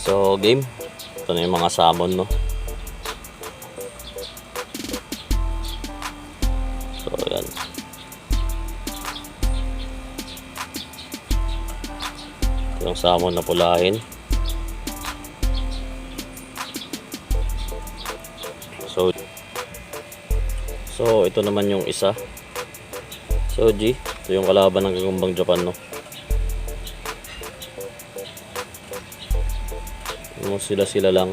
So game, ito na yung mga salmon, no. So yan. Ito yung salmon na pulahin. So ito naman yung isa. So G, ito yung kalaban ng Gagambang Japan, no. Sila lang.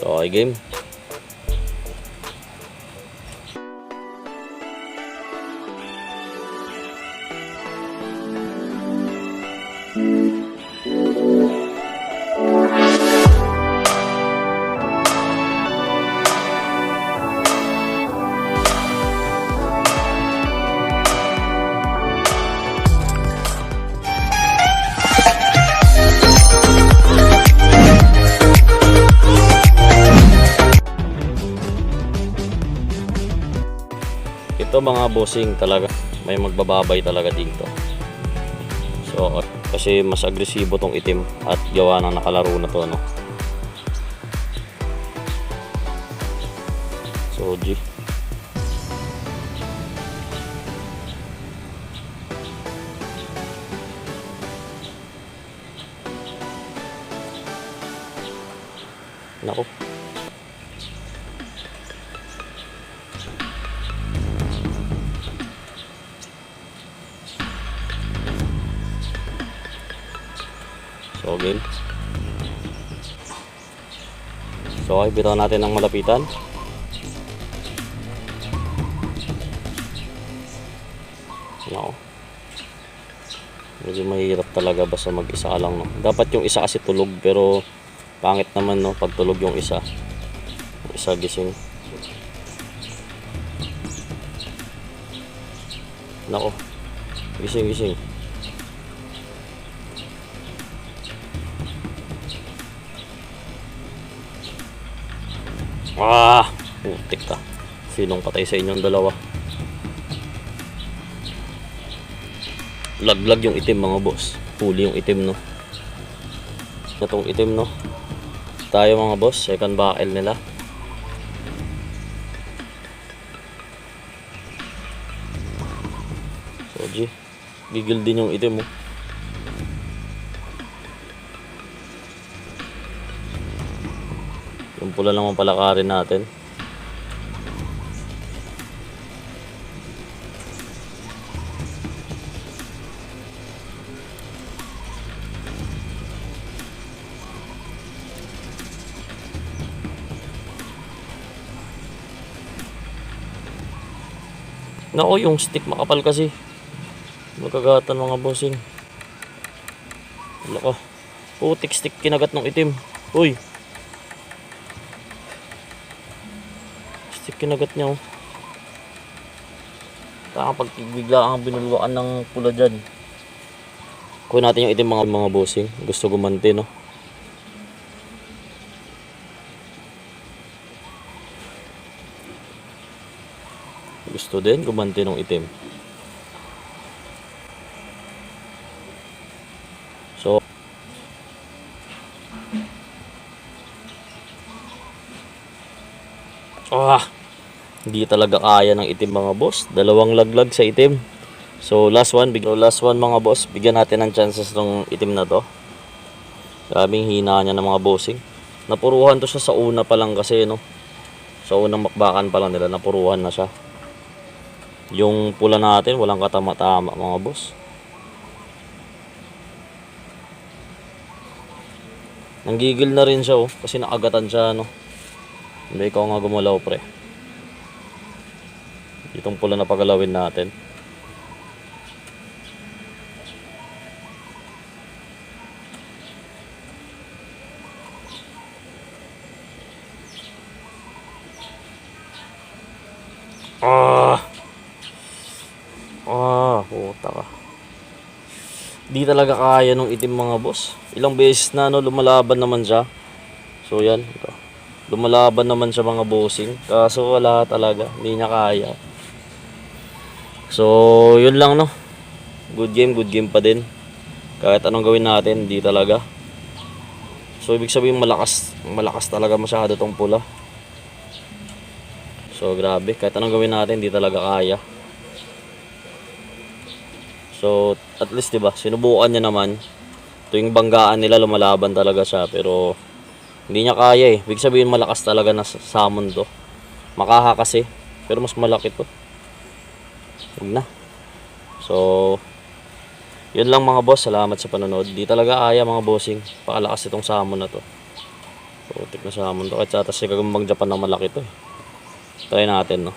So okay game. Ito mga bossing, talaga may magbababay talaga dito. So kasi mas agresibo tong itim at gawa ng nakalaro na to, no. So G, nako. So game. So ay bitaw natin ng malapitan. No. Medyo mahirap talaga basta mag-isa ka lang, no. Dapat yung isa kasi tulog, pero pangit naman, no, pag tulog yung isa. Yung isa gising. Nako. Gising. Putik ka. Sinong patay sa inyong dalawa? Laglag yung itim mga boss. Huli yung itim, no. Itong itim, no. Tayo mga boss, second buckle nila. So G, gigil din yung itim, mo. Yung pula naman palakarin natin. Nako, yung stick makapal kasi. Magkagatan mga bossing. Wala ka. Putik stick kinagat ng itim. Uy. Stick kinagat niya, oh. Taka pag bigla ang binulwaan ng pula dyan. Kuha natin yung itim mga bossing. Gusto gumanti, no. Gusto din gumanti ng itim. So hindi talaga kaya ng itim mga boss. Dalawang laglag sa itim. So last one mga boss. Bigyan natin ng chances ng itim na to. Grabing hina niya ng mga bossing. Napuruhan to siya sa una pa lang kasi, no. Sa unang makbakan pa lang nila napuruhan na siya. Yung pula natin walang katama-tama mga boss. Nanggigil na rin siya, oh, kasi nakagatan siya, no. Hindi ko nga gumalaw, pre. Itong pula na pagalawin natin. Puta ka. Di talaga kaya nung itim mga boss. Ilang beses na, no, lumalaban naman siya. So yan, ito. Lumalaban naman siya mga bossing. Kaso wala talaga, hindi niya kaya. So yun lang, no. good game pa din. Kahit anong gawin natin, hindi talaga. So ibig sabihin malakas talaga masyado tong pula. So grabe, kahit anong gawin natin, hindi talaga kaya. So at least 'di ba, sinubukan niya naman. Tuwing banggaan nila lumalaban talaga siya, pero hindi niya kaya eh. Ibig sabihin malakas talaga na salmon to. Makaha kasi, pero mas malaki to. Huwag na. So yun lang mga boss, salamat sa panonood. Di talaga kaya mga bossing, pakalakas itong salmon na to. Putik na salmon to, kahit sa atas si Gagambang Japan na malaki to eh. Try natin no.